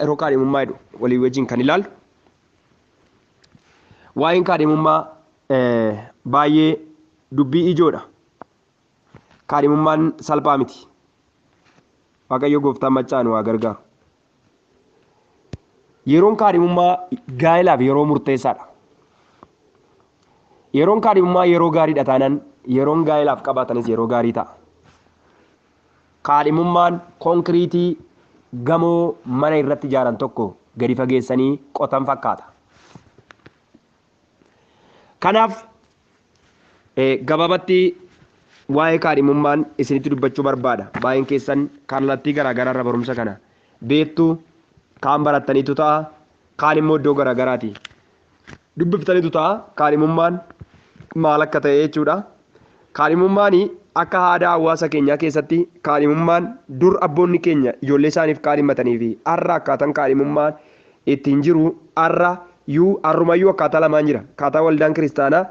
Yeroo kaadhimummaa jedhu walii wajjin kan ilaallu. Waa'een kaadhimummaa baay'ee dubbii ijoodha. Kaadhimummaan salphaa miti. Waaqayyo gooftaan maccaa nu haa gargaaru. Yeroon kaadhimummaa gaa'elaaf yeroo murteessaadha. Yeroon kaadhimummaa yeroo gaariidha taanaan yeroon gaa'elaaf qabaatanis yeroo gaarii ta'a. Kaadhimummaan konkiriitii gamoo mana irratti ijaaran tokko gadi fageessanii qotan fakkaata. Kanaaf gabaabatti waa'ee kaadhimummaan isinitti dubbachuu barbaada. Baay'een keessan kallattii garaagaraa irra barumsa kana beektu, kaan barattaniitu ta'a, kaan immoo iddoo garaagaraati dubbiftaniitu ta'a. Kaadhimummaan maal akka ta'e jechuudha. Kaadhimummaan akka aadaa hawaasa keenyaa keessatti kaadhimummaan dur abboonni keenya ijoollee isaaniif kaadhimmatanii fi har'a akkaataan kaadhimummaan ittiin jiru har'a yuu har'umayyuu akkaataa lamaan jira. Akkaataa waldaan kiristaanaa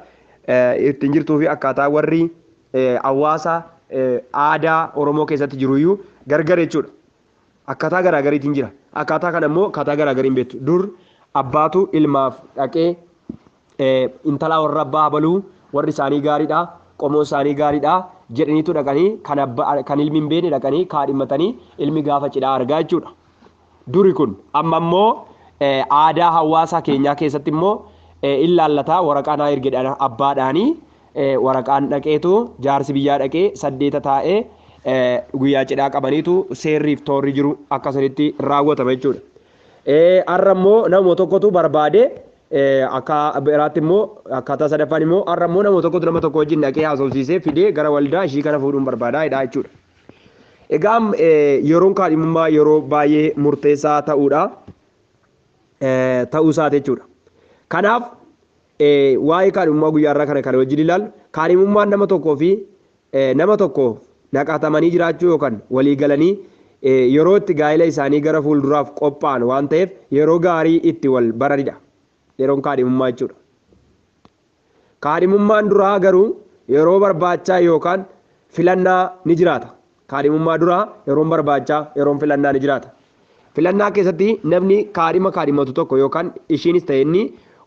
ittiin jirtuu fi akkaataa warri hawaasa aadaa Oromoo keessatti jiruyyuu gargar jechuudha. Akkaataa garaagariitiin jira. Akkaataa kana immoo akkaataa garaagariin beektu. Dur abbaatu ilmaaf dhaqee intala warra abbaa abaluu warri isaanii gaariidha, qomoo isaanii gaariidha jedhaniitu dhaqanii kan abbaa kan ilmi hin beekne dhaqanii kaadhimmatanii ilmi gaafa cidhaa argaa jechuudha. Duri kun amma immoo aadaa hawaasa keenyaa keessatti immoo illaallataa waraqaa naa erge abbaadhaanii waraqaan dhaqeetu jaarsi biyyaa dhaqee saddeeta taa'ee guyyaa cidhaa qabaniitu seerriif toorri jiru akkasinitti raawwatama jechuudha. Har'a immoo nama tokkotu barbaade, akka biraatti immoo akkaataa sadaffaan immoo har'a immoo nama tokkotu nama tokko wajjin dhaqee haasofsiisee fidee gara waldaa ishii kana fuudhuun barbaadaa jedha jechuudha. Egaa yeroon kaadhimummaa yeroo baay'ee murteessaa ta'uudha. Ta'uu isaati jechuudha. Kanaaf waa'ee kaadhimummaa guyyaa irraa kana kan wajjin ilaallu, kaadhimummaan nama tokkoo fi nama tokko naqatamanii jiraachuu yookaan walii galanii yeroo itti gaa'ela isaanii gara fuulduraaf qophaa'an waan ta'eef yeroo gaarii itti wal baranidha. Yeroon kaadhimummaa jechuudha. Kaadhimummaan duraa garuu yeroo barbaachaa yookaan filannaa ni jiraata. Kaadhimummaa duraa yeroon barbaachaa, yeroon filannaa ni jiraata. Filannaa keessatti namni kaadhima kaadhimatu tokko yookaan ishiinis ta'e inni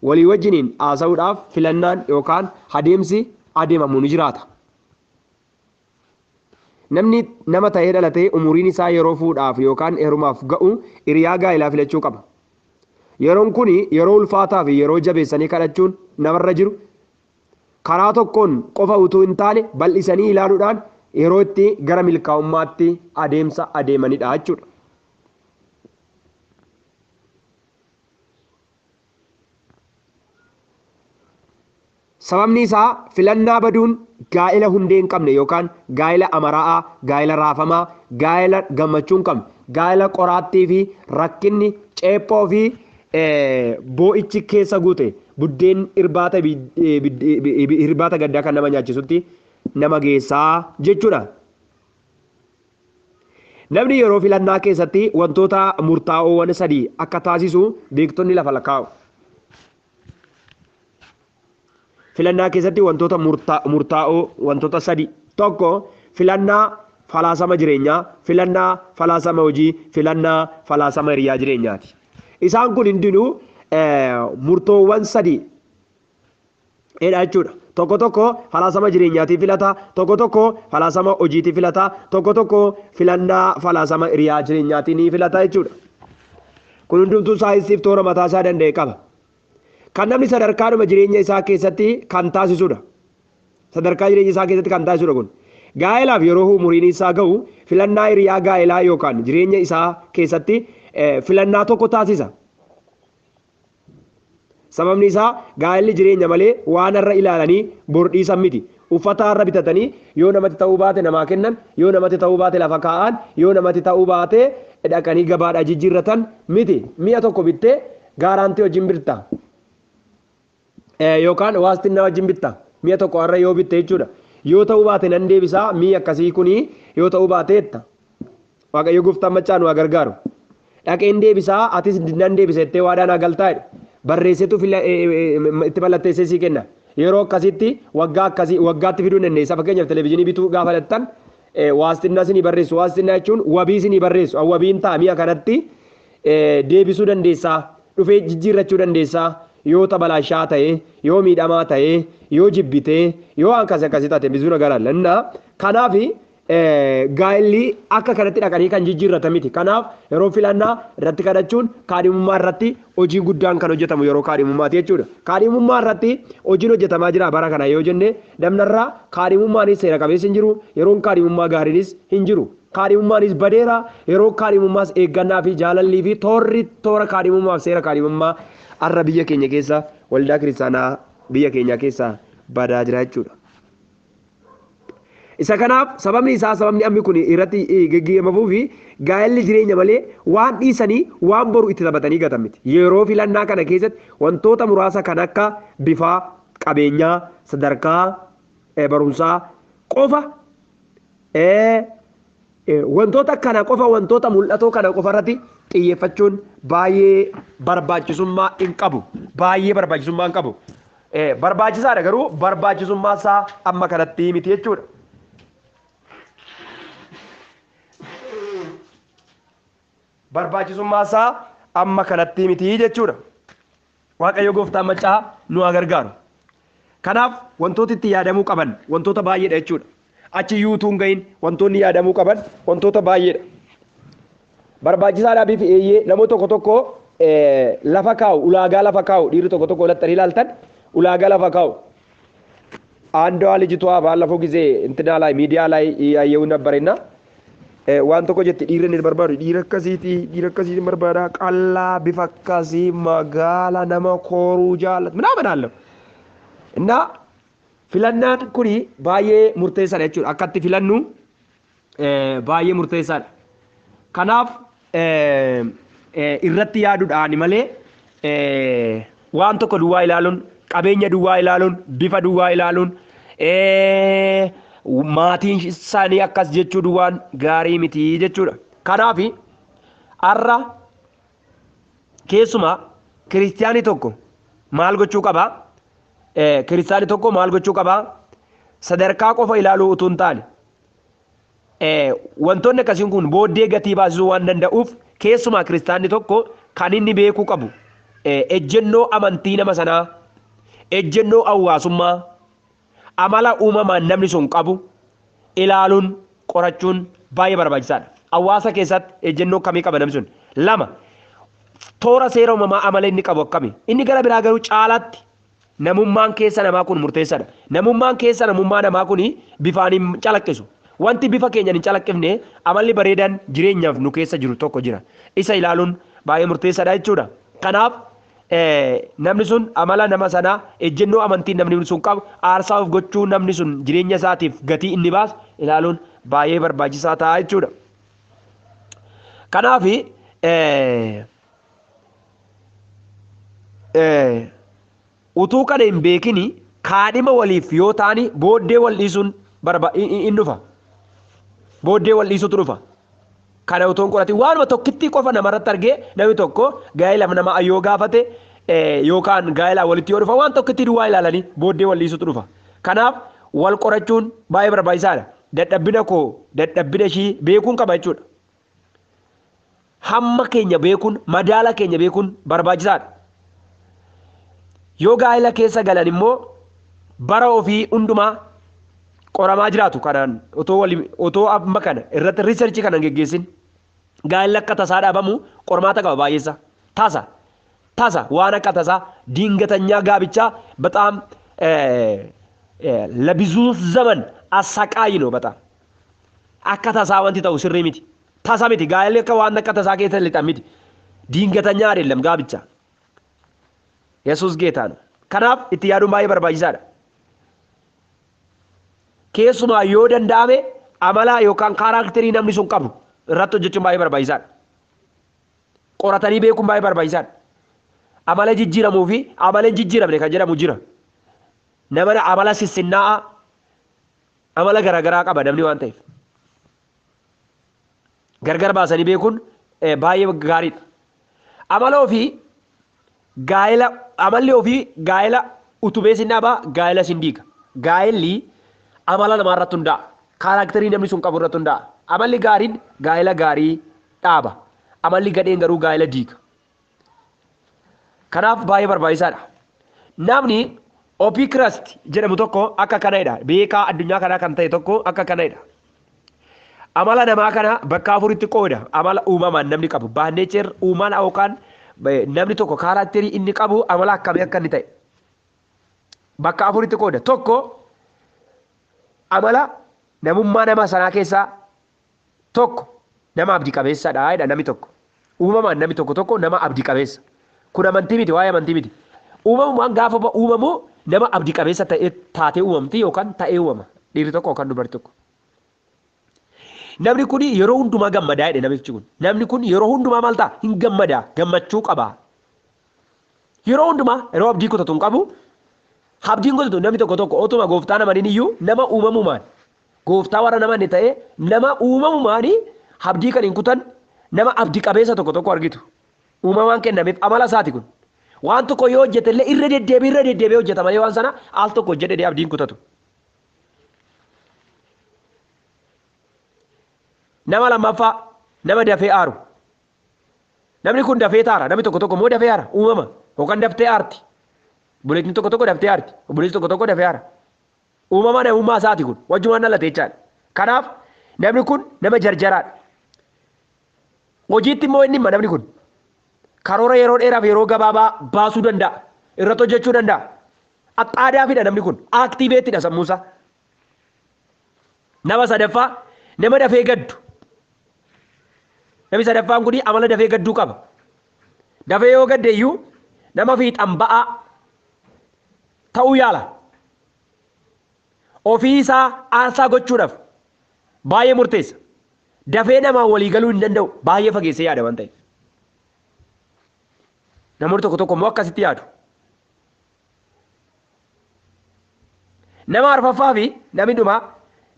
walii wajjiniin haasa'uudhaaf filannaan yookaan adeemsi adeemamu ni jiraata. Namni nama ta'ee dhalatee umuriin isaa yeroo fuudhaaf yookaan heerumaaf ga'u hiriyaa gaa'elaa filachuu qaba. Yeroon kun yeroo ulfaataa fi yeroo jabeessanii kadhachuun namarra jiru karaa tokkoon qofa utuu hin taane bal'isanii ilaaluudhaan yeroo itti gara milkaa'ummaatti adeemsa adeemanidha jechuudha. Sababni isaa filannaa baduun gaa'ela hundee hin qabne yookaan gaa'ela amaraa'aa, gaa'ela raafamaa, gaa'ela gammachuu hin qabne, gaa'ela qoraattii fi rakkinni ceephoo fi boo'ichi keessa guute buddeen irbaata gaddaa kan nama nyaachisutti nama geessaa jechuudha. Namni yeroo filannaa keessatti wantoota murtaa'oowwan sadii akka taasisu beektonni lafa lakkaa'u. Filannaa keessatti wantoota murtaa'oo wantoota sadi. Tokko filannaa falaasama jireenyaa, filannaa falaasama hojii, filannaa falaasama hiriyaa jireenyaati. Isaan kun hundinuu murtoowwan sadi dha jechuudha. Tokko tokko falaasama jireenyaatii filata, tokko tokko falaasama hojiitii filata, tokko tokko filannaa falaasama hiriyaa jireenyaatii ni filata jechuudha. Kun hundumtuu saayinsiif toora mataa isaa danda'e qaba. Kan namni sadarkaadhuma jireenya isaa keessatti kan taasisudha. Sadarkaa jireenya isaa keessatti kan taasisudha kun. Gaa'elaaf yeroo umuriin isaa ga'u filannaa hiriyaa gaa'elaa yookaan jireenya isaa keessatti filannaa tokko taasisa. Sababni isaa gaa'elli jireenya malee waan har'a ilaalanii bor dhiisan miti. Uffata har'a bitatanii yoo namatti ta'uu baate namaa kennan, yoo namatti ta'uu baate lafa kaa'an, yoo namatti ta'uu baate dhaqanii gabaadhaa jijjiirratan miti. Mi'a tokko bittee gaaraantii wajjin bitta. Yookaan waastinnaa wajjin bitta. Mi'a tokko har'a yoo bitte jechuudha. Yoo ta'uu baate nan deebisaa, mi'i akkasii kuni yoo ta'uu baate jetta. Waaqayyo gooftaan maccaa nu haa gargaaru. Dhaqeen deebisaa, atis nan deebisa jettee waadaa naa galtaa jedhu. Barreessetu itti mallatteessee sii kenna. Yeroo akkasitti waggaa akkasii waggaatti fiduu dandeessa. Fakkeenyaaf televezyiinii bituu gaafa dhattan waastinnaa isinii barreessu. Waastinnaa jechuun wabii isinii barreessu. Wabiin ta'a mi'a kanatti deebisuu dandeessaa, dhufee jijjiirrachuu dandeessaa. Yoo tabalaashaa ta'e, yoo miidhamaa ta'e, yoo jibbitee, yoo akkas akkasii taate bizuu nagaraa lannaa. Kanaaf gaa'elli akka kanatti dhaqanii kan jijjiirratan miti. Kanaaf yeroo filannaa irratti kadhachuun kaadhimummaa irratti hojii guddaan kan hojjetamu yeroo kaadhimummaati jechuudha. Kaadhimummaa irratti hojiin hojjetamaa jira bara kana yoo jenne namnarraa kaadhimummaanis seera qabeessi hin jiru, yeroon kaadhimummaa gaariinis hin jiru. Kaadhimummaanis badeera, yeroo kaadhimummaas eeggannaa fi jaalallii fi toorri toora kaadhimummaaf seera kaadhimummaa har'a biyya keenya keessa waldaa kiristaanaa biyya keenya keessa badaa jira jechuudha. Isa kanaaf sababni isaa sababni ammi kun irratti geggeeffamuu fi gaa'elli jireenya malee waan dhiisanii waan boru itti taphatanii gatan miti. Yeroo filannaa kana keessatti wantoota muraasa kan akka bifaa, qabeenyaa, sadarkaa barumsaa qofa wantoota kana qofa wantoota mul'atoo kana qofa irratti xiyyeeffachuun baay'ee barbaachisummaa hin qabu. Baay'ee barbaachisummaa hin qabu. Barbaachisaadha garuu barbaachisummaa isaa amma kanatti miti jechuudha. Barbaachisummaa isaa amma kanatti miti jechuudha. Waaqayyo gooftaan maccaa nu haa gargaaru. Kanaaf wantoota itti yaadamuu qaban wantoota baay'eedha jechuudha. Achi yuutuu hin gahin wantoonni yaadamuu qaban wantoota baay'eedha. Barbaachisaadhaa fi eeyyee namoota tokko tokko lafa kaa'u, ulaagaa lafa kaa'u, dhiirri tokko tokko laxxanii ilaaltan ulaagaa lafa kaa'u. አንዷ ልጅቷ ባለፈው ጊዜ እንትና ላይ ሚዲያ ላይ ያየው ነበርና waan tokko jetti dhiirri inni barbaadu dhiira akkasiiti, dhiira akkasiiti barbaada, qal'aa, bifa akkasii, magaala, nama kooruu jaallatu ምናምን አለው እና filannaan kuni baay'ee murteessaadha jechuudha. Akkatti filannu baay'ee murteessaadha. Kanaaf irratti yaaduudhaan malee waan tokko duwwaa ilaaluun, qabeenya duwwaa ilaaluun, bifa duwwaa ilaaluun, maatiin isaanii akkas jechuu duwwaan gaarii miti jechuudha. Kanaaf har'a keessumaa kiristiyaanii tokko maal gochuu qabaa? Kiristaanni tokko maal gochuu qabaa? Sadarkaa qofa ilaaluu utuu hin taane wantoonni akkasiin kun booddee gatii baasisuu waan danda'uuf keessumaa kiristaanni tokko kan inni beekuu qabu ejjennoo amantii nama sanaa, ejjennoo hawaasummaa, amala uumamaan namni sun qabu ilaaluun qorachuun baay'ee barbaachisaadha. Hawaasa keessatti ejjennoo akkamii qaba namni sun? Lama, toora seera uumamaa amala inni qabu akkami? Inni gara biraa garuu caalaatti namummaan keessa namaa kun murteessaadha. Namummaan keessa namummaa namaa kun bifaan hin calaqqisu. Wanti bifa keenyaan hin calaqqifne amalli bareedaan jireenyaaf nu keessa jiru tokko jira. Isa ilaaluun baay'ee murteessaadha jechuudha. Kanaaf namni sun amala nama sanaa, ejjennoo amantii namni sun qabu, aarsaa of gochuu namni sun jireenya isaatiif gatii inni baasu ilaaluun baay'ee barbaachisaa ta'a jechuudha. Kanaaf utuu kana hin beekini kaadhima waliif yoo ta'ani booddee wal dhiisuun in dhufa. Booddee wal dhiisuutu dhufa. Kana utuu hin qoratin waanuma tokkittii qofa namarratti argee namni tokko gaa'ela nama yoo gaafate yookaan gaa'ela walitti yoo dhufa waan tokkittii duwwaa ilaalanii booddee wal dhiisuutu dhufa. Kanaaf wal qorachuun baay'ee barbaachisaadha. Dadhabbina koo dadhabbina ishii beekuun qaba jechuudha. Hamma keenya beekuun madaala keenya beekuun barbaachisaadha. Yoo gaa'ela keessa galan immoo bara ofii hundumaa qoramaa jiraatu kanaan otoo amma kana irratti riisarchii kana hin geggeessin gaa'elli akka tasaa dhaabamu qormaata qaba baay'eessa. Tasa tasa waan akka tasaa dingatanyaa gaabichaa በጣም ለብዙ ዘመን አሰቃይ ነው። በጣም akka tasaa wanti ta'u sirrii miti. Tasa miti gaa'elli akka waan akka tasaa keessa lixan miti. Dingatanyaa አይደለም ጋብቻ። Yesuus ጌታ ነው። Kanaaf itti yaaduun baay'ee barbaachisaadha. Keessumaa yoo danda'ame amala yookaan kaaraakterii namni sun qabu irratti hojjechuun baay'ee barbaachisaadha. Qoratanii beekuun baay'ee barbaachisaadha. Amala jijjiiramuu fi amala hin jijjiiramne kan jedhamu jira. Nama amala sissinnaa'aa amala garaagaraa qaba namni waan ta'eef. Gargar baasanii beekuun baay'ee gaariidha. Amala ofii gaa'ela amalli ofii gaa'ela utubee sin dhaabaa gaa'ela sin diiga. Gaa'elli amala namaa irratti hundaa'a. Kaaraakterii namni sun qabu irratti hundaa'a. Amalli gaariin gaa'ela gaarii dhaaba. Amalli gadheen garuu gaa'ela diiga. Kanaaf baay'ee barbaachisaadha. Namni Opikrast jedhamu tokko akka kanadha. Beekaa addunyaa kanaa kan ta'e tokko akka kanadha. Amala namaa kana bakka afuritti qooda. Amala uumamaan namni qabu. By nature uumaan yookaan namni tokko character inni qabu amala akkamii akka inni ta'e. Bakka afuritti qooda. Tokko, amala namummaa nama sanaa keessaa tokko nama abdii qabeessadha jedha namni tokko. Uumamaan namni tokko tokko nama abdii qabeessa. Kun amantii miti, waa'ee amantii miti. Uumamumaan gaafa uumamu nama abdii qabeessa ta'ee taatee uumamti yookaan ta'ee uumama. Dhiirri tokko yookaan dubarti tokko. Namni kun yeroo hundumaa gammadaa jedhe namichi kun. Namni kun yeroo hundumaa maal ta'a? Hin gammadaa. Gammachuu qaba. Yeroo hundumaa yeroo abdii kutatu hin qabu. Abdiin kutatu namni tokko tokko otuma gooftaa namaniin iyyuu nama uumamumaan gooftaa warra nama inni ta'e nama uumamumaan abdii kan hin kutan nama abdii qabeessa tokko tokko argitu. Uumamaan kennameef amala isaati kun. Waan tokko yoo hojjete illee irra deddeebi'ee irra deddeebi'ee hojjeta malee waan sana al tokko hojjedhee abdiin kutatu. Nama lammaffaa, nama dafee aaru. Namni kun dafee taara. Namni tokko tokko immoo dafee aara. Uumama. Yookaan daftee aarti. Obboleettiin tokko tokko daftee aarti. Obboleessi tokko tokko dafee aara. Uumama namummaa isaati kun. Wajjumaan dhalate jechaadha. Kanaaf namni kun nama jarjaraadha. Hojiitti immoo inni hima namni kun. Karoora yeroo dheeraaf yeroo gabaabaa baasuu danda'a. Irratti hojjechuu danda'a. Axxaadaafidha namni kun. Activettidha sammuusaa. Nama sadaffaa, nama dafee gaddu. Namni sadaffaan kun amala dafee gadduu qaba. Dafee yoo gadde iyyuu nama fiixan ba'aa ta'uu yaala. Ofii isaa aarsaa gochuudhaaf baay'ee murteessa. Dafee namaa walii galuu hin danda'u. Baay'ee fageessee yaada waan ta'eef. Namoonni tokko tokko immoo akkasitti yaadu. Nama arfaffaa fi namni dhumaa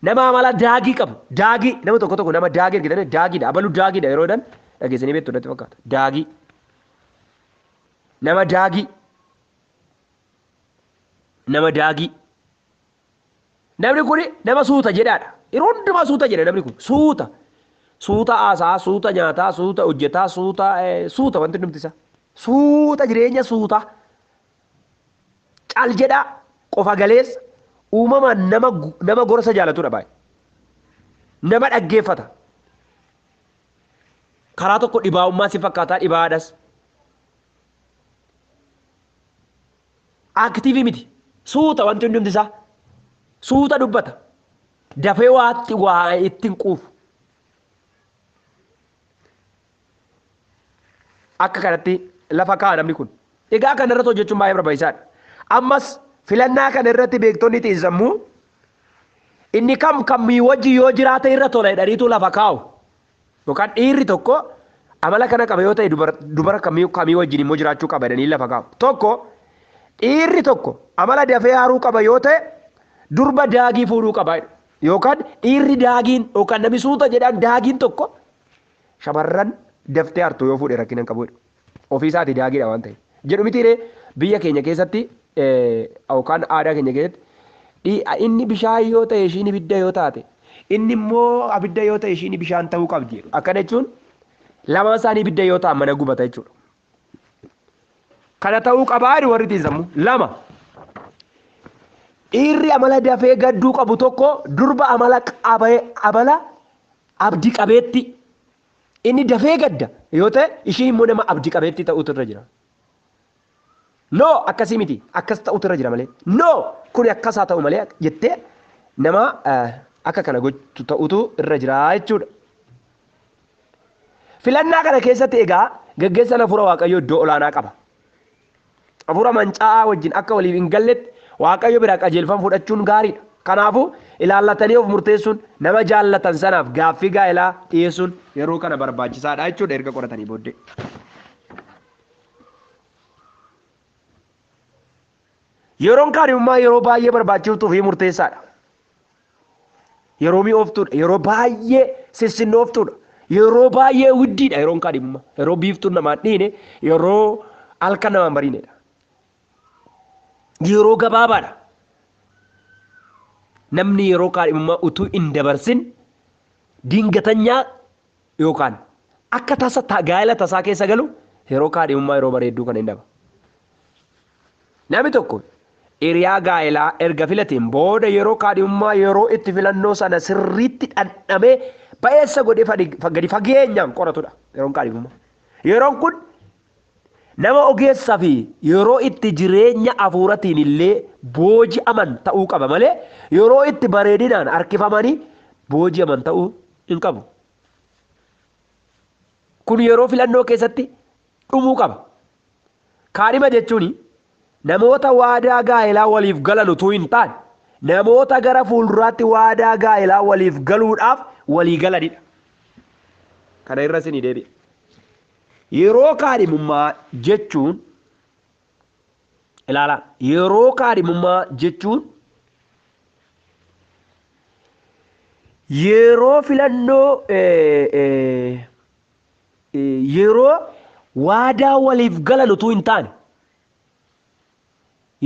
nama amala daagii qabu. Daagii nama tokko tokko nama daagii argitan daagiidha. Abaluu daagiidha yeroo jedhan dhageessanii beektu natti fakkaata. Daagii. Nama daagii. Nama daagii. Namni kun nama suuta jedhaadha. Yeroo hundumaa suuta jedha namni kun. Suuta. Suuta haasaa, suuta nyaataa, suuta hojjetaa, suuta suuta wanti hundumti isaa. Suuta jireenya suuta. Cal jedhaa, qofa galeessa, uumamaan nama gorsa jaalatudha baay'ee. Nama dhaggeeffata. Karaa tokko dhibaa'ummaa si fakkaataa dhibaadhas. Active miti. Suuta wanti hundumti isaa. Suuta dubbata. Dafee waatti waa ittiin quufu. Akka kanatti lafa kaa'a namni kun. Egaa kana irratti hojjechuun baay'ee barbaachisaadha. Ammas filannaa kana irratti beektonni xiinsammuu inni kam kamii wajji yoo jiraate irra tola jedhaniitu lafa kaa'u. Yookaan dhiirri tokko amala kana qaba yoo ta'e dubara kamii wajjin immoo jiraachuu qaba jedhanii lafa kaa'u. Tokko, dhiirri tokko amala dafee haaruu qaba yoo ta'e durba daagii fuudhuu qaba jedhu. Yookaan dhiirri daagiin yookaan namni suuta jedhaan daagiin tokko shamarran daftee hartu yoo fuudhe rakkina hin qabu jedhu. Ofii isaatii daagiidha waan ta'eef. Jedhu mitiiree biyya keenya keessatti yookaan aadaa keenya keessatti inni bishaan yoo ta'e ishiin ibidda yoo taate inni immoo abidda yoo ta'e ishiin bishaan ta'uu qabdi jedhu. Akkana jechuun lamaan isaanii ibidda yoo ta'an mana gubata jechuudha. Kana ta'uu qabaa jedhu warri xiinsammuu. Lama, dhiirri amala dafee gadduu qabu tokko durba amala qabee amala abdii qabeetti inni dafee gadda yoo ta'e ishiin immoo nama abdii qabeetti ta'utu irra jira. No, akkasii miti, akkas ta'utu irra jira malee. No, kuni akkas haa ta'u malee jettee nama akka kana gochuu ta'utu irra jira jechuudha. Filannaa kana keessatti egaa gaggeessaan hafuura Waaqayyoo iddoo olaanaa qaba. Hafuura mancaa'aa wajjin akka waliif hin galletti Waaqayyo biraa qajeelfama fudhachuun gaariidha. Kanaafuu ilaallatanii of murteessuun nama jaallatan sanaaf gaaffii gaa'elaa dhiyeessuun yeroo kana barbaachisaadha jechuudha erga qoratanii booddee. Yeroon kaadhimummaa yeroo baay'ee barbaachiftuu fi murteessaadha. Yeroo mi'ooftuudha. Yeroo baay'ee sissinnooftuudha. Yeroo baay'ee widdiidha yeroon kaadhimummaa. Yeroo biiftuun namaan dhiine, yeroo halkan namaan bariinedha. Yeroo gabaabaadha. Namni yeroo kaadhimummaa utuu hin dabarsin dingatanyaa yookaan Akka tasa gaa'ela tasaa keessa galu yeroo kaadhimummaa yeroo bareedduu kana hin dhaba. Namni tokko hiriyaa gaa'elaa erga filateen booda yeroo kaadhimummaa yeroo itti filannoo sana sirriitti dhandhamee ba'eessa godhee gadi fageenyaan qoratudha yeroon kaadhimummaa. Yeroon kun nama ogeessaa fi yeroo itti jireenya hafuuratiin illee booji'aman ta'uu qaba malee yeroo itti bareedinaan harkifamanii booji'aman ta'uu hin qabu. Kun yeroo filannoo keessatti dhumuu qaba. Kaadhima jechuun namoota waadaa gaa'elaa waliif galan utuu hin taane namoota gara fuulduraatti waadaa gaa'elaa waliif galuudhaaf walii galanidha. Kana irra isinii deebi'a. Yeroo kaadhimummaa jechuun ilaalaa, yeroo kaadhimummaa jechuun yeroo filannoo yeroo waadaa waliif galan utuu hin taane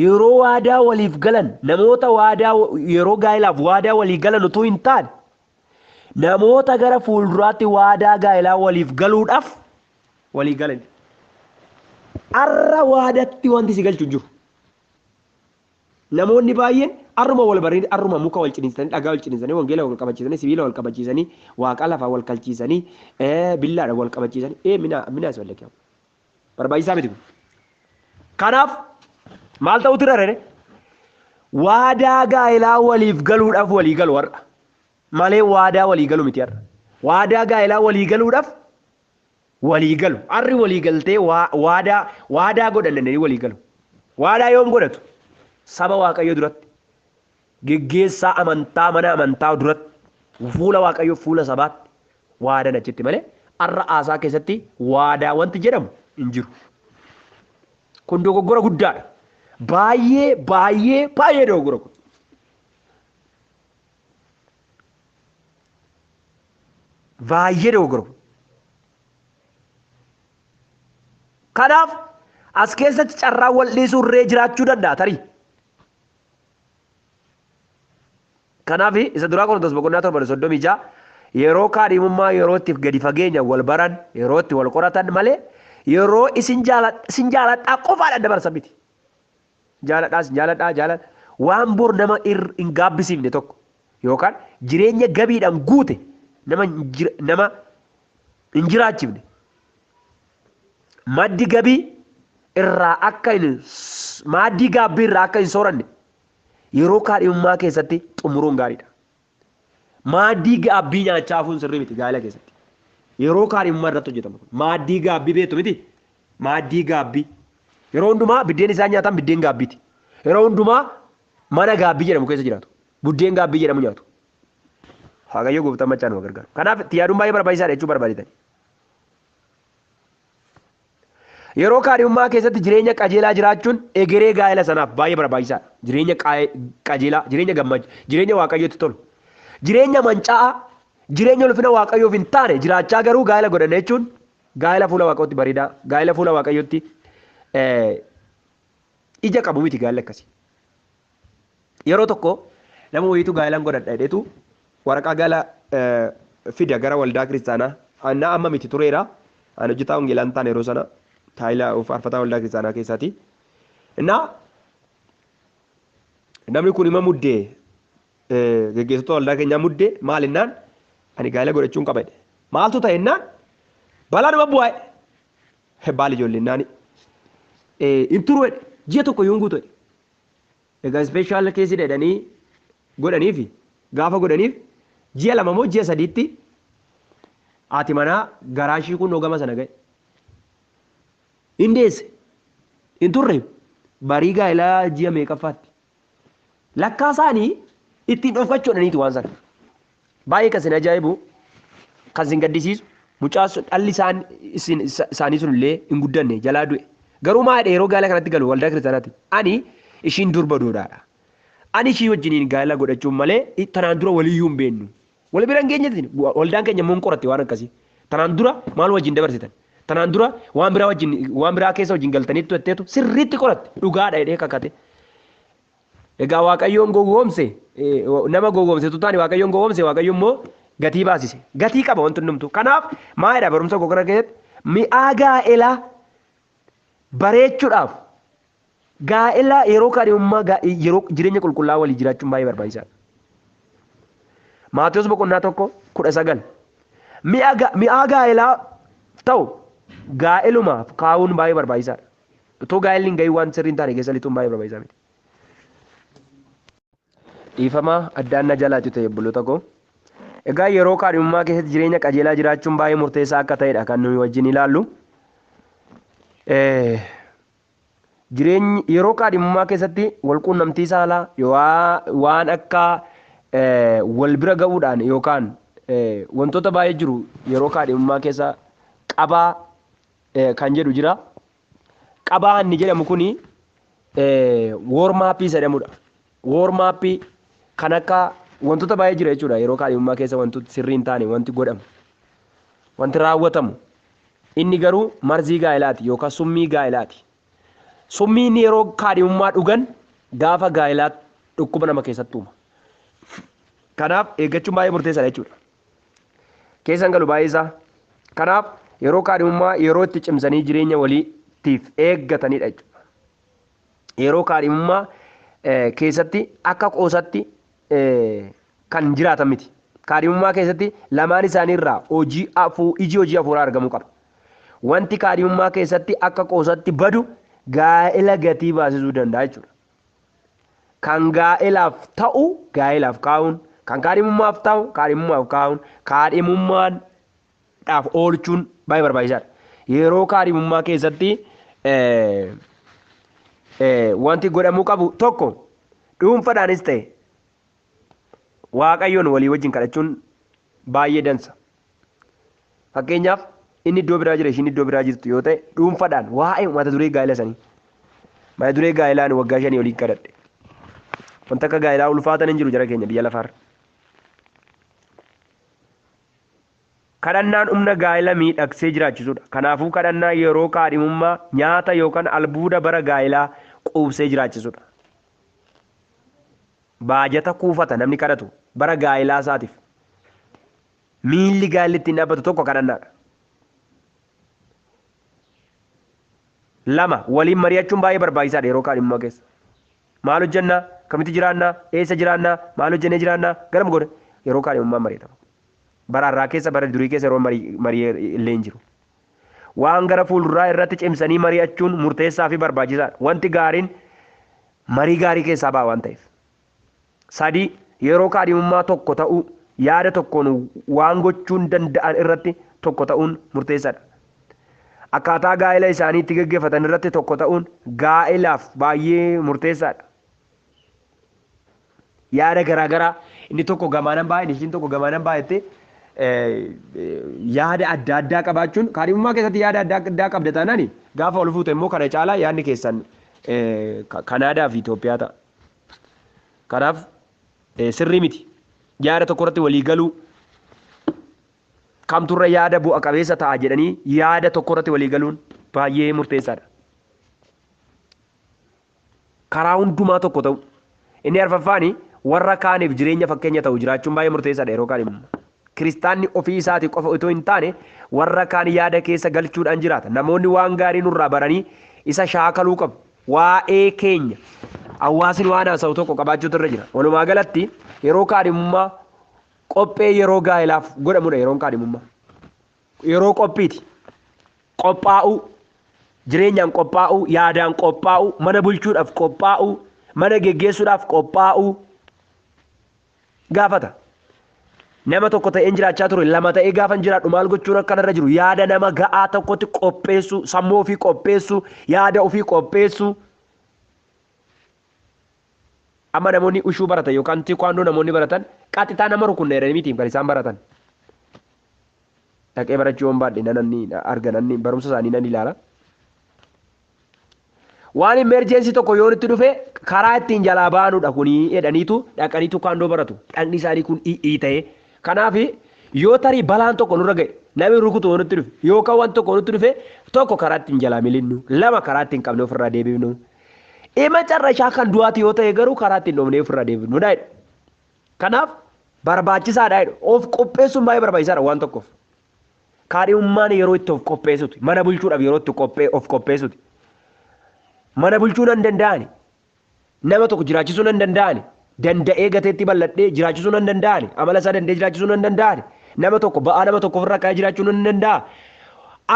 yeroo waadaa waliif galan namoota waadaa yeroo gaa'elaaf waadaa walii galan utuu hin taane namoota gara fuulduraatti waadaa gaa'elaa waliif galuudhaaf walii galan. Arra waadatti wanti si galchu hin jiru. Namoonni baay'een arruma wal baranii arruma muka wal ciniinsanii dhagaa wal ciniinsanii wangeela wal qabachiisanii sibiila wal qabachiisanii waaqa lafaa wal kalchiisanii billaadha wal qabachiisanii minaas wal qabu. Barbaachisaa miti kun. Kanaaf maal ta'utu irra rere? Waadaa gaa'elaa waliif galuudhaaf walii galu har'a. Malee waadaa walii galu miti har'a. Waadaa gaa'elaa walii galuudhaaf walii galu. Harri walii galtee waadaa godhananii walii galu. Waadaa yoom godhatu? Saba Waaqayyoo duratti. Geggeessaa amantaa mana amantaa duratti. Fuula Waaqayyoo fuula sabaatti waadaan achitti malee har'a haasaa keessatti waadaa wanti jedhamu hin jiru. Kun dogoggora guddaadha. Baay'ee baay'ee baay'ee dogoggora kun. Baay'ee dogoggora kun. Kanaaf as keessatti carraan wal dhiisuu irree jiraachuu danda'a tarii. Kanaaf isa duraa Qorontos boqonnaa 7 36 yeroo kaadhimummaa yeroo itti gadi fageenya wal baran yeroo itti wal qoratan malee yeroo isin jaaladhaa qofaadhaan dabarsan miti. Jaaladhaa isin jaaladhaa jaaladha waan bor nama hin gaabbisiifne tokko yookaan jireenya gabiidhaan guute nama hin jiraachifne. Maddi gabii irraa akka hin maaddii gaabbii irraa akka hin sooranne yeroo kaadhimummaa keessatti xumuruun gaariidha. Maaddii gaabbii nyaachaa hafuun sirrii miti gaa'ela keessatti. Yeroo kaadhimummaa irratti hojjetama kun. Maaddii gaabbii beektu miti? Maaddii gaabbii. Yeroo hundumaa biddeen isaan nyaatan biddeen gaabbiiti. Yeroo hundumaa mana gaabbii jedhamu keessa jiraatu. Buddeen gaabbii jedhamu nyaatu. Waaqayyo gooftaan machaa nu gargaaru. Kanaaf itti yaaduun baay'ee barbaachisaadha jechuu barbaadetani. Yeroo kaadhimummaa keessatti jireenya qajeelaa jiraachuun egeree gaa'ela sanaaf baay'ee barbaachisaadha. Jireenya qajeelaa, jireenya gammachuu, jireenya Waaqayyootti tolu. Jireenya manca'aa, jireenya ulfina Waaqayyoof hin taane jiraachaa garuu gaa'ela godhanna jechuun gaa'ela fuula Waaqayyootti bareedaa, gaa'ela fuula Waaqayyootti ija qabu miti gaa'elli akkasii. Yeroo tokko nama wayiitu gaa'elaan godhadha jedheetu waraqaa gaa'ela fida gara waldaa kiristaanaa. Annaa amma miti tureera. Ani hojjetaa wangeelaa hin taane yeroo sana taayilaa faarfataa waldaa kiristaanaa keessaati. Innaa namni kun ima muddee geggeessitoota waldaa keenyaa muddee maal innaan ani gaa'ela godhachuun qaba jedhe. Maaltu ta'e innaan balaa nama bu'aa jedhe. Baal ijoollee innaan hin turu jedhe ji'a tokko iyyuu hin guutu jedhe. Egaa ispeeshaal keessi jedhanii godhaniif gaafa godhaniif ji'a 2 moo ji'a 3tti haati manaa garaa ishii kun gama sana ga'e. Hin deesse. Hin turre barii gaa'elaa ji'a meeqaffaatti. Lakkaa isaanii ittiin dhokfachuudhaniitu waan sana. Baay'ee kan isin ajaa'ibu kan isin gaddisiisu mucaan sun dhalli isaanii sun illee hin guddanne jalaa du'e. Garuu maal yeroo gaa'ela kanatti galu waldaa kiristaanaatti ani ishiin durba duudhaadha. Ani ishii wajjiniin gaa'ela godhachuun malee tanaan dura waliyyuu hin beeknu. Wal bira hin geenyetti waldaan keenya immoo hin qoratte waan akkasii. Tanaan dura maal wajjin dabarsitan? Tanaan dura waan biraa wajjin waan biraa keessa wajjin galtaniittu jetteetu sirriitti qoratte dhugaadha jedhee kakate. Egaa Waaqayyoon gowwoomse nama gowwoomsetu taane Waaqayyoon gowwoomse Waaqayyo immoo gatii baasise. Gatii qaba wanti hundumtu. Kanaaf maalidha barumsa koo kana keessatti mi'aa gaa'elaa bareechuudhaaf gaa'ela yeroo kaadhimummaa yeroo jireenya qulqullaa walii jiraachuun baay'ee barbaachisaadha. Maatewos boqonnaa 1:19 mi'aa gaa'elaa ta'u gaa'elumaaf kaa'uun baay'ee barbaachisaadha. Otoo gaa'elli hin ga'iin waan sirrii hin taane keessa lixuun baay'ee barbaachisaa miti. Dhiifama addaan na jalaa cite obboloota koo. Egaa yeroo kaadhimummaa keessatti jireenya qajeelaa jiraachuun baay'ee murteessaa akka ta'edha kan nuyi wajjin ilaallu. Jireenyi yeroo kaadhimummaa keessatti walquunnamtii saalaa waan akka wal bira ga'uudhaan yookaan wantoota baay'ee jiru yeroo kaadhimummaa keessa qabaa kan jedhu jira. Qabaa inni jedhamu kuni woormaappii jedhamudha. Woormaappii kan akka wantoota baay'ee jira jechuudha yeroo kaadhimummaa keessa wantoota sirrii hin taane wanti godhamu wanti raawwatamu inni garuu marzii gaa'ilaati yookaan summii gaa'ilaati. Summii inni yeroo kaadhimummaa dhugan gaafa gaa'ilaa dhukkuba nama keessatti uuma. Kanaaf eeggachuun baay'ee murteessaadha jechuudha. Keessan galu baay'ee isaa. Kanaaf yeroo kaadhimummaa yeroo itti cimsanii jireenya waliitiif eeggatanidha jechuudha. Yeroo kaadhimummaa keessatti akka qoosatti kan jiraatan miti. Kaadhimummaa keessatti lamaan isaaniirraa hojii iji hojii hafuuraa argamuu qaba. Wanti kaadhimummaa keessatti akka qoosatti badu gaa'ela gatii baasisuu danda'a jechuudha. Kan gaa'elaaf ta'u gaa'elaaf kaa'uun, kan kaadhimummaaf ta'u kaadhimummaaf kaa'uun, kaadhimummaadhaaf oolchuun baay'ee barbaachisaadha. Yeroo kaadhimummaa keessatti wanti godhamuu qabu tokko dhuunfaadhaanis ta'e Waaqayyoon walii wajjin kadhachuun baay'ee dansa. Fakkeenyaaf inni iddoo biraa jira ishiin iddoo biraa jirtu yoo ta'e dhuunfaadhaan waa'ee mata duree gaa'ela sanii. Mata duree gaa'elaan waggaa 5 olii kadhadhe. Wanta akka gaa'elaa ulfaatan hin jiru jara keenya biyya lafaarra. Kadhannaan humna gaa'ela miidhagsee jiraachisudha. Kanaafuu kadhannaa yeroo kaadhimummaa nyaata yookaan albuuda bara gaa'elaa quubsee jiraachisudha. Baajata kuufata namni kadhatu bara gaa'elaa isaatiif. Miilli gaa'elli ittiin dhaabbatu tokko kadhannaadha. 2 waliin mari'achuun baay'ee barbaachisaadha yeroo kaadhimummaa keessa. Maal hojjennaa? Kamitti jiraannaa? Eessa jiraannaa? Maal hojjennee jiraannaa? Garam goone? Yeroo kaadhimummaan mari'atama. Bara har'aa keessa bara durii keessa yeroo marii illee hin jiru. Waan gara fuulduraa irratti cimsanii mari'achuun murteessaa fi barbaachisaadha. Wanti gaariin marii gaarii keessaa ba'a waan ta'eef. 3 yeroo kaadhimummaa tokko ta'uu yaada tokkoon waan gochuun danda'an irratti tokko ta'uun murteessaadha. Akkaataa gaa'ela isaanii itti gaggeeffatan irratti tokko ta'uun gaa'elaaf baay'ee murteessaadha. Yaada garaagaraa inni tokko gamaanan baay'ee ishiin tokko gamaanan baay'etti yaada adda addaa qabaachuun kaadhimummaa keessatti yaada adda addaa qabda taanaan gaafa ol fuute immoo kana caalaa yaadni keessan Kanaadaa fi Itoophiyaa ta'a. Kanaaf sirrii miti. Yaada tokko irratti walii galuu kamturra yaada bu'a qabeessa ta'a jedhanii yaada tokko irratti walii galuun baay'ee murteessaadha. Karaa hundumaa tokko ta'u. Inni arfaffaani warra kaaniif jireenya fakkeenya ta'u jiraachuun baay'ee murteessaadha yeroo kaadhimummaa. Kiristaanni ofii isaatii qofa otoo hin taane warra kaan yaada keessa galchuudhaan jiraata. Namoonni waan gaarii nurraa baranii isa shaakaluu qabu. Waa'ee keenya hawaasni waan haasa'u tokko qabaachuutu irra jira. Walumaa galatti yeroo kaadhimummaa qophee yeroo gaa'elaaf godhamudha yeroon kaadhimummaa. Yeroo qophiiti. Qophaa'uu, jireenyaan qophaa'uu, yaadaan qophaa'uu, mana bulchuudhaaf qophaa'uu, mana geggeessuudhaaf qophaa'uu gaafata. Nama tokko ta'een jiraachaa ture lama ta'ee gaafan jiraadhu maal gochuun akkanarra jiru yaada nama ga'aa tokkotti qopheessuu, sammuu ofii qopheessuu, yaada ofii qopheessuu. Amma namoonni ushuu baratan yookaan tiikwaandoo namoonni baratan qaxitaa nama rukunna jedhanii miti kan isaan baratan. Dhaqee barachuu yoon baadhe nan arga nan barumsa isaanii nan ilaala. Waan emerjensii tokko yoo itti dhufe karaa ittiin jalaa baanudha kuni jedhaniitu dhaqanii tiikwaandoo baratu. Dhaqni isaanii kun i'ii ta'e. Kanaaf yoo tarii balaan tokko nurra ga'e namni rukutu yoo nutti dhufe yookaan waan tokko nutti dhufe tokko karaa ittiin jalaa milinnu lama karaa ittiin qabne ofirraa deebifnu. Ima carra ishaa kan du'aati yoo ta'e garuu karaa ittiin dhoofnee ofirraa deebifnu dha. Kanaaf Barbaachisaadha jedhu. Of qopheessuun baay'ee barbaachisaadha waan tokkoof. Kaadhimummaan yeroo itti of qopheessuti. Mana bulchuudhaaf yeroo itti of qopheessuti. Mana bulchuu nan danda'ani. Nama tokko jiraachisuu nan danda'ani. Danda'ee gateetti bal'adhee jiraachisuu nan danda'ani. Amala isaa danda'ee jiraachisuu nan danda'ani. Nama tokko ba'aa nama tokko ofirraa ka'ee jiraachuu nan danda'a.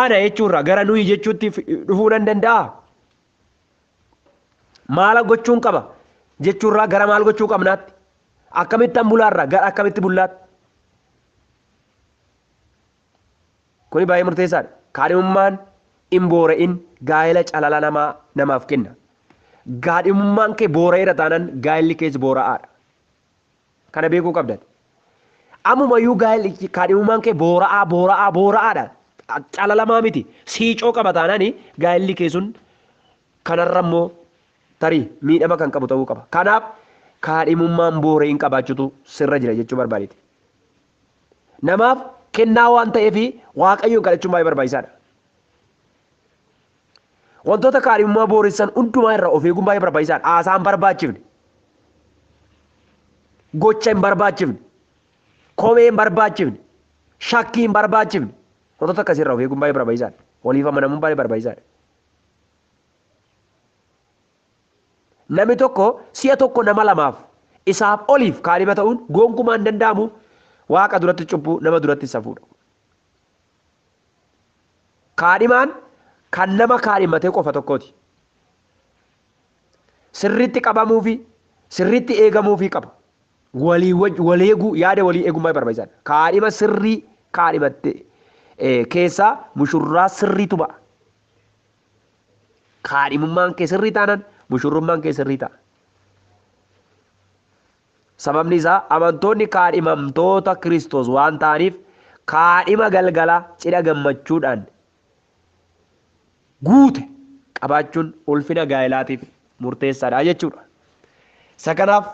Ana jechuurraa gara nuyi jechuutti dhufuu nan danda'a. Maal gochuun qaba jechuurraa gara maal gochuu qabnaatti. Akkamittan bulaarraa gara akkamitti bullaatti. Kuni baay'ee murteessaadha. Kaadhimummaan hin boora'in gaa'ela calala namaa namaaf kenna. Kaadhimummaan kee boora'eera taanaan gaa'elli kees boora'aadha. Kana beekuu qabda. Ammumayyuu gaa'elli kaadhimummaan kee boora'aa boora'aa boora'aadha. Calalamaa miti. Siicoo qaba taanaan gaa'elli kee sun kanarra immoo tarii miidhama kan qabu ta'uu qaba. Kanaaf kaadhimummaan boora'in qabaachuutu sirra jira jechuu barbaadeeti. Namaaf kennaa waan ta'eef Waaqayyoon kadhachuun baay'ee barbaachisaadha. Wantoota kaadhimummaa booressan hundumaa irraa of eeguun baay'ee barbaachisaadha. Haasaa hin barbaachifne, gocha hin barbaachifne, komee hin barbaachifne, shakkii hin barbaachifne wantoota akkasii irraa of eeguun baay'ee barbaachisaadha. Waliif amanamuun baay'ee barbaachisaadha. Namni tokko si'a tokko nama lamaaf isaaf oliif kaadhima ta'uun gonkumaa hin danda'amu. Waaqa duratti cubbuu, nama duratti safuudha. Kaadhimaan kan nama kaadhimatee qofa tokkooti. Sirriitti qabamuufi sirriitti eegamuufi qaba. Walii wal eeguu yaada walii eeguun baay'ee barbaachisaadha. Kaadhima sirrii kaadhimatte keessaa mushurraa sirriitu ba'a. Kaadhimummaan kee sirrii taanaan mushurrummaan kee sirrii ta'a. Sababni isaa amantoonni kaadhimamtoota Kiristoos waan ta'aniif kaadhima galgalaa cidha gammachuudhaan guute qabaachuun ulfina gaa'elaatiif murteessaadha jechuudha. Isa kanaaf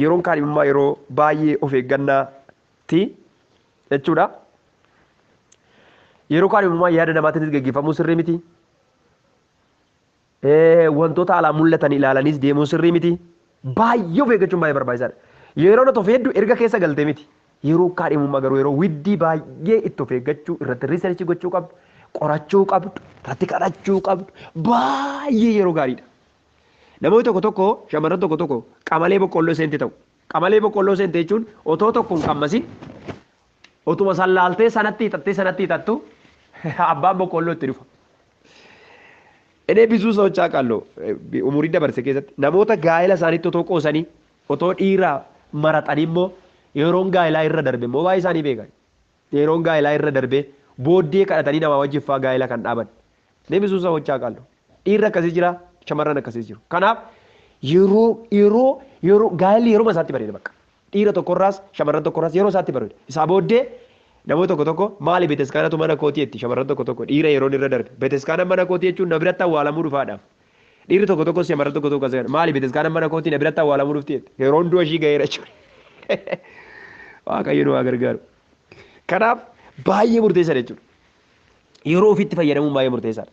yeroon kaadhimummaa yeroo baay'ee of eeggannaati jechuudha. Yeroo kaadhimummaa yaada namaatiin gaggeeffamuu sirrii miti. Wantoota alaa mul'atan ilaalaniis deemuu sirrii miti. Baay'ee of eeggachuun baay'ee barbaachisaadha. Yeroo nuti of hedduu erga keessa galtee miti. Yeroo kaadhimummaa garuu yeroo widdii baay'ee itti of eeggachuu irratti riisarchii gochuu qabdu, qorachuu qabdu, irratti kadhachuu qabdu baay'ee yeroo gaariidha. Namoonni tokko tokko shamarran tokko tokko qamalee boqqolloo seente ta'u. Qamalee boqqolloo seente jechuun otoo tokko hin qammasin otuma sallaaltee sanatti hiixattee sanatti hiixattu abbaan boqqolloo itti dhufa. እኔ ብዙ ሰዎች አውቃለሁ umurii dabarse keessatti namoota gaa'ela isaaniitti otoo qoosanii otoo dhiira maratanii immoo yeroon gaa'elaa irra darbe immoo baay'ee isaanii beekan. Yeroon gaa'elaa irra darbe booddee kadhatanii namaa wajjin fa'aa gaa'ela kan dhaaban. እኔ ብዙ ሰዎች አውቃለሁ. Dhiirri akkasii jira, shamarran akkasii jiru. Kanaaf yeroo yeroo yeroo gaa'elli yeroo isaatti bareeda bakka. Dhiira tokkorraas shamarran tokkorraas yeroo isaatti bareeda. Isaa booddee namoota tokko tokko maali beteskaanatu mana kootii jetti shamarran tokko tokko dhiira yeroon irra darbe beteskaana mana kootii jechuun na biratti awwaalamuu dhufaadhaaf. Dhiirri tokko tokko shamarran tokko tokko asirra maali beteskaana mana kootii na biratti awwaalamuu dhufti jetti yeroon du'a ishii ga'eera jechuudha. Waaqayyo nu haa gargaaru. Kanaaf baay'ee murteessaadha jechuudha. Yeroo ofiitti fayyadamuun baay'ee murteessaadha.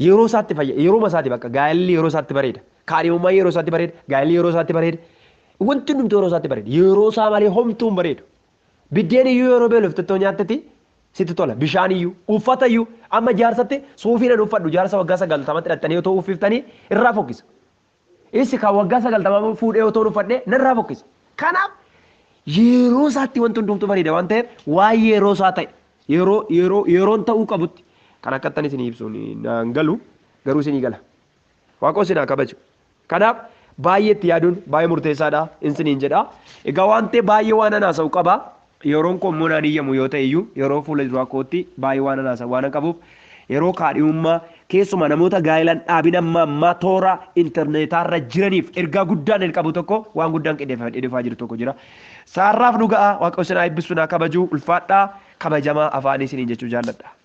Yeroo isaatti yeroo isaatti bakka gaa'elli yeroo isaatti bareeda. Kaadhimummaan yeroo isaatti bareeda. Gaa'elli yeroo isaatti bareeda. Wanti hundumtuu yeroo isaatti bareeda. Yeroo isaa malee homtuu hin bareedu. Biddeen iyyuu yeroo beeloftettoo nyaattetti sitti tola. Bishaan iyyuu, uffata iyyuu amma jaarsatti suufii nan uffadhu jaarsa waggaa 90tti hidhattanii otoo uffiftanii irraa fokkisa. Isi kan waggaa 90 fuudhee otoo uffadhee narraa fokkisa. Kanaaf yeroo isaatti wanti hundumtuu bareeda waan ta'eef waan yeroo isaa ta'e yeroo yeroo yeroon ta'uu qabutti kan akkattan isinii ibsu naan galu garuu isinii gala. Waaqoo isin haa kabaju. Kanaaf baay'ee itti yaaduun baay'ee murteessaadha isiniin jedha. Egaa waan ta'e baay'ee waan an haasa'u qaba. Yeroon koo immoo naan iyyamu yoo ta'e iyyuu yeroo fuula duraa kootti baay'ee waan an haasa'u waan qabuuf yeroo kaadhimummaa keessumaa namoota gaa'ilaan dhaabin amma ammaa toora intarneetaarra jiraniif ergaa guddaan hin qabu tokko waan guddaan qindeeffamee dhufaa jiru tokko jira. Saarraaf nu ga'a waaqa isin haa eebbisu naa kabaju ulfaadhaa kabajamaa afaan isiniin jechuu jaalladha.